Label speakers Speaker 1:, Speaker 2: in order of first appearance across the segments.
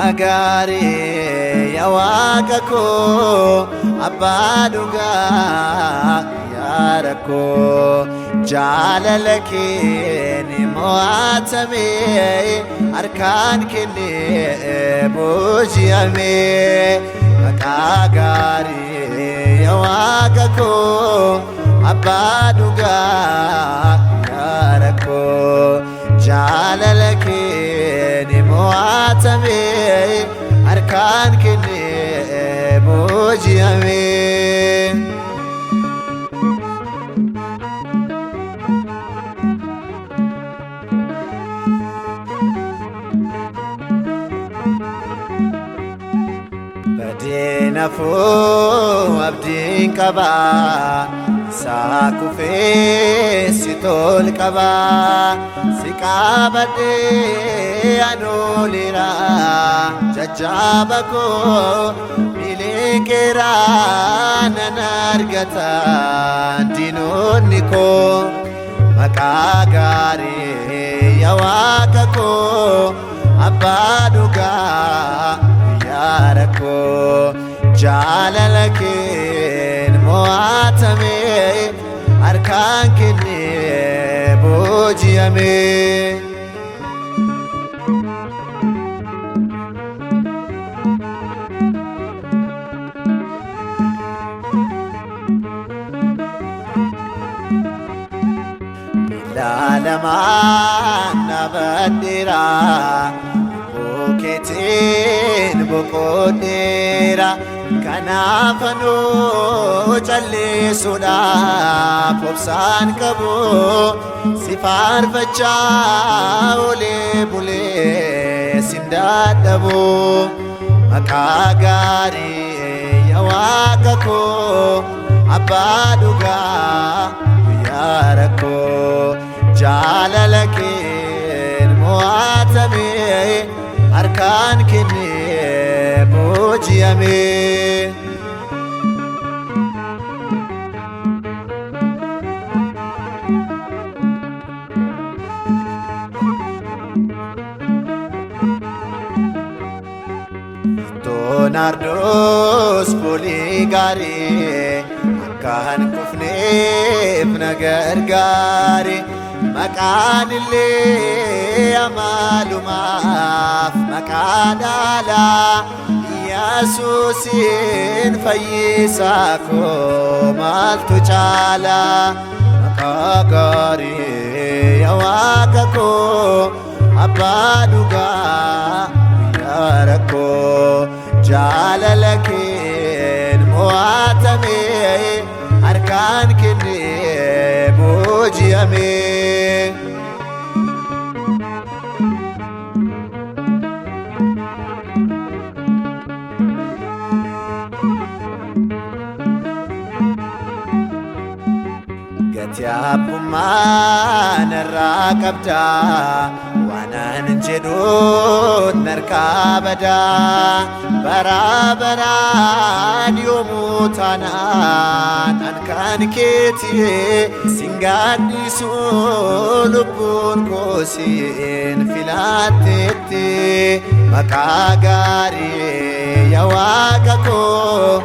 Speaker 1: Maqaa gaarii yaa Waaqa koo, abbaa dhugaa yaa rakkoo, jaalala keen mo'atame, harkaan kennee booji'ame. Maqaa gaarii yaa Waaqa koo, abbaa dhugaa yaa rakkoo, jaalala keen mo'atame, harkaan kennee booji'ame. Badeen hafuu abdiin qabaa, isaa kufee si tol qabaa, si qabadhee anoolera, jajjaaba koo miliqeera, nan argata diinonni koo. Maqaa gaarii yaa Waaqa koo, abbaa dhugaa yaa rakkoo, jaalala keen mo'atame, harkaan kennee booji'ame. Miila lamaan dhaabadheera, bukeetiin boqodheera, kanaaf anuu callisuudhaaf obsaan qabu, si faarfachaa olee bulee sin dadhabu. Maqaa gaarii yaa Waaqa koo, abbaa dhugaa guyyaa rakkoo, jaalala keen mo'atame, harkaan kennee booji'ame. Leonardoos foolii gaarii akka hin kufneef na gargaare. Maqaan illee amaalumaaf maqaa dhaalaa, Yesuusin fayyisaa koo maaltu caalaa? Maqaa gaarii yaa Waaqa koo, abbaa dhugaa guyyaa rakkoo, jaalala keen mo'atame, harkaan kennee booji'ame. Gati abbummaa narraa qabdaa, waanan jedhuun narkaa badaa, bara baraan yoomuu taanaan an kan keeti, sin gaadhisu, lubbuun koosiin filatteetti. Maqaa gaarii yaa Waaqa koo,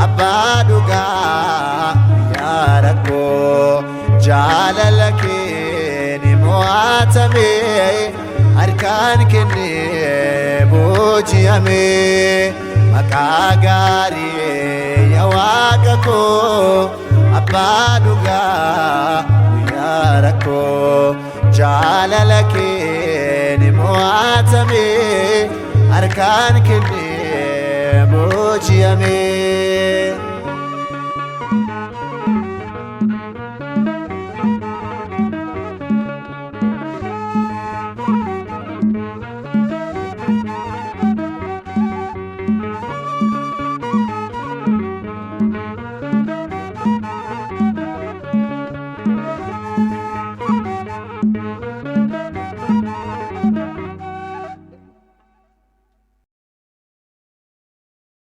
Speaker 1: abbaa dhugaa yaa rakkoo, jaalala keen mo'atame, harkaan kennee booji'ame. Maqaa gaarii yaa Waaqa koo, abbaa dhugaa guyyaa rakkoo, jaalala keen mo'atame, harkaan kennee booji'ame.